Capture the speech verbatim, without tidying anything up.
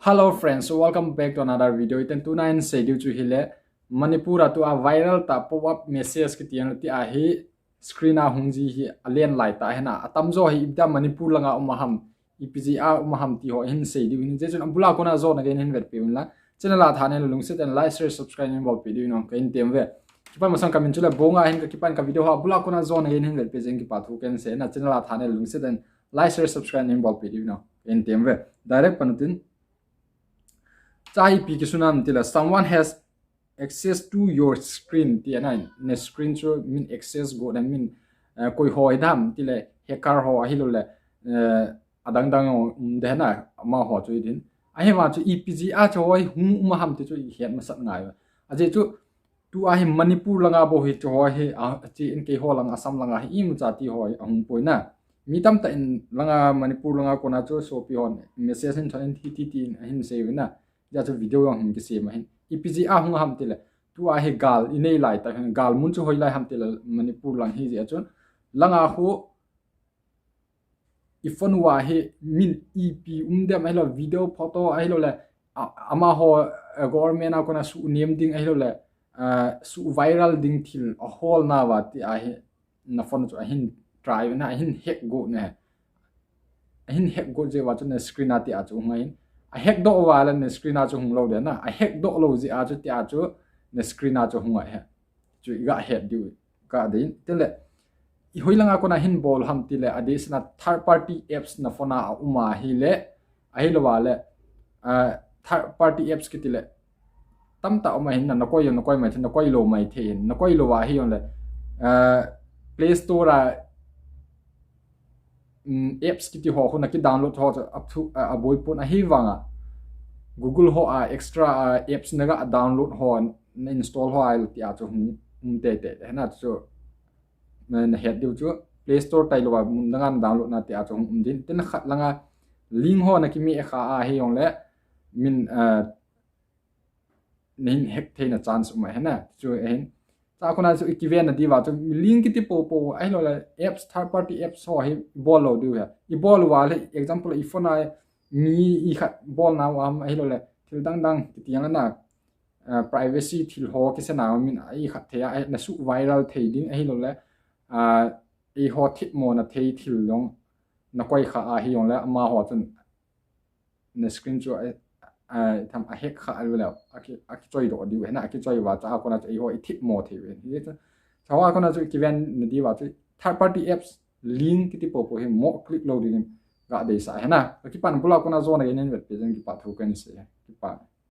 Hello friends, so welcome back to another video. Iten tuna hin sei diu chu hile, Manipur a tua viral ta pop-up message kiti ahi, screen a hung ji hi alen lai ta hina. Atamjo hi ipi dia Manipur langa um a ham, ipi jeh a um a ham ti ho hin sei diu hin. Jeh chun abula kona jona gei hin vetpeh un la. Channel a thaneile lungset in like, share, subscribe in bolpeh diu in kahin tem ve. Kipan masang kamin chule Bonga hin kakipan, ka video ho abula kona jona gei hin vetpeh jeng kipa thu kahin sei na. Channel a thaneile lungset in like, share, subscribe in bolpeh diu in kahin tem ve. Direct pan utin. Cha ipi kisun ham tile, someone has access to your screen ti ana, na screen chu min access go na min, eh, koi ho hi dam tile, hacker ho ahiloule, eh, adang dang ho um de na, amaho chu hi din. Ahivang chu ipi jeh a chu hoi hung um a ham ti chu ihet masat ngai. Ajeh chu tua hi Manipur langa bou hi chu hoi hi, a, ache in keiho lang Assam langa hi imacha ti hoi ahung poi na. Mi tamtah in langa Manipur langa kona chu sopi hon message hin thon in ti ti ti in ahin sei ve na. Jeh chu video jong hin kisem ahin. Ipi jeh a hung a ham tile, tua hi gal inei lai ta hin, gal mun chu hoilai ham tile Manipur lang hi jeh chun. Langa khu i phone uva hi min ipi um dem ahilou, video, photo ahiloule, a, amaho, eh, government a kona suhnem ding ahiloule, eh, suh viral ding thil aholna uva ti ahi, na phone chu ahin try na, ahin hack go na. Ahin hack go jeh uva chu na screen a ti a chu hung ahin. A hack doh uva le na screen a chu hung lou de na. A hack doh lou jeh a chu ti a chu na screen a chu hung ahi. Chu iga het diu ka dei. Tile, i hoilanga kona hin bol ham tile, adeh sena third party apps na phone a aum a hile, ahilouva le, ah, third party apps kitile, tamtah um ahin na, nakoi jong nakoi mai thei, nakoi lou mai thei in, nakoi louva hijongle, ah, Play Store a, um, apps kiti ho khu naki download ho chu apthu, ah, aboipon ahivanga Google ho a extra, ah, apps naga download ho, na install ho ahile ti a chu hung um teitei hina chu. Na, nahet diu chu Play Store tailouva mun danga na download na ti a chu hung um din. Tin khat langa link ho nakimeh kha a hijongle min, ah, nahin hack theina chance um ahina. Chu ahin. Cha kona chu ikiven na diuva chu link kiti popo ahiloule apps, third party apps ho hi ibol lou diu ahi. Ibol uva le example i phone a mi ikhat bolna uva ham ahiloule thil dang dang kiti jong ana, ah, privacy thil ho kisena uva min a ikhat thei a, na suh viral thei ding ahiloule, ah, eiho themmo na thei thil jong nakoi kha a hijongle amaho chun na screen chu a, a, tham a hack kha a le, aki, akichoi doh diu hina, akichoi uva cha kona chu eiho ithemmo thei uve. Hichu, cha kona chu kiven na diuva chu third party apps link kiti popo hi mo click lou dingin ga deisah hina. Kakipan abula kona jona gei hin vetpeh jeng kipa thu kahin sei. Kipa.